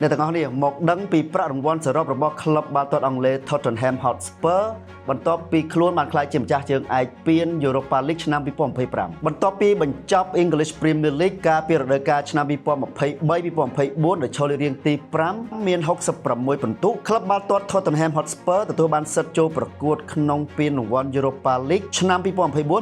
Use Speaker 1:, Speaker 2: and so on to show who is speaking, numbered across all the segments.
Speaker 1: អ្នកទាំងអស់គ្នាមកដឹងពីប្រាក់រង្វាន់សរុបរបស់ក្លឹបបាល់ទាត់អង់គ្លេស Tottenham Hotspur បន្ទាប់ពីខ្លួនបានក្លាយជាម្ចាស់ជើងឯកពាន Europa League ឆ្នាំ2025បន្ទាប់ពីបញ្ចប់ English Premier League កាលពីរដូវកាលឆ្នាំ2023-2024ដោយឈរលេខរៀងទី5មាន66ពិន្ទុក្លឹបបាល់ទាត់ Tottenham Hotspur ទទួលបានសិទ្ធិចូលប្រកួតក្នុងពានរង្វាន់ Europa League ឆ្នាំ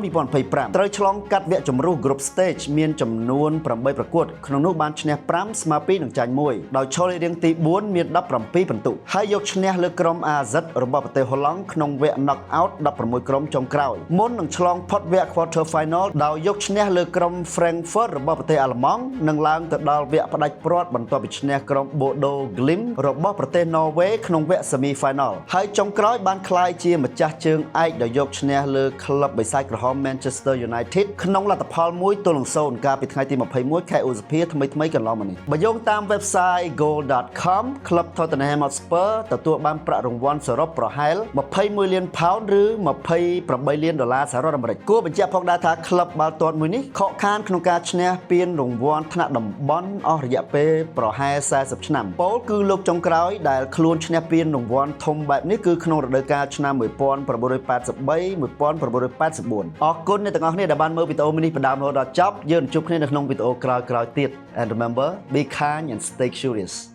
Speaker 1: 2024-2025ត្រូវឆ្លងកាត់វគ្គជម្រុះ Group Stage មានចំនួន8ប្រកួតក្នុងនោះបានឈ្នះ5ស្មើ2និងចាញ់1ដោយឈរលេខរៀងទី4មាន17ពិន្ទុហើយយកឈ្នះលើក្រុម AZ របស់ប្រទេសហូឡង់ក្នុងវគ្គ Knock Out 16ក្រុមចុងក្រោយមុននឹងឆ្លងផុតវគ្គ Quarter Final ដោយយកឈ្នះលើក្រុម Frankfurt របស់ប្រទេសអាល្លឺម៉ង់និងឡើងទៅដល់វគ្គផ្ដាច់ព្រាត់បន្ទាប់ពីឈ្នះក្រុម Bodo Glimt របស់ប្រទេស Norway ក្នុងវគ្គ Semi Final ហើយចុងក្រោយបានក្លាយជាម្ចាស់ជើងឯកដោយយកឈ្នះលើក្លឹបបិសាចក្រហម Manchester United ក្នុងលទ្ធផល1-0កាលពីថ្ងៃទី21ខែឧសភាថ្មីៗកន្លងមកនេះបើយោងតាម website goal.com ក្លឹប Tottenham Hotspur ទទួលបានប្រាក់រង្វាន់សរុបប្រហែល21លានផោនឬ28លានដុល្លារសហរដ្ឋអាមេរិកគួរបញ្ជាក់ផងដែរថាក្លឹបបាល់ទាត់មួយនេះខកខានក្នុងការឈ្នះពានរង្វាន់ថ្នាក់តំបន់អស់រយៈពេលប្រហែល40ឆ្នាំពោលគឺលើកចុងក្រោយដែលខ្លួនឈ្នះពានរង្វាន់ធំបែបនេះគឺក្នុងរដូវកាលឆ្នាំ1983 1984អរគុណអ្នកទាំងអស់គ្នាដែលបានមើលវីដេអូនេះពីដើមរហូតដល់ចប់យើងនឹងជួបគ្នានៅក្នុងវីដេអូក្រោយៗទៀត And remember, be kind and stay curious.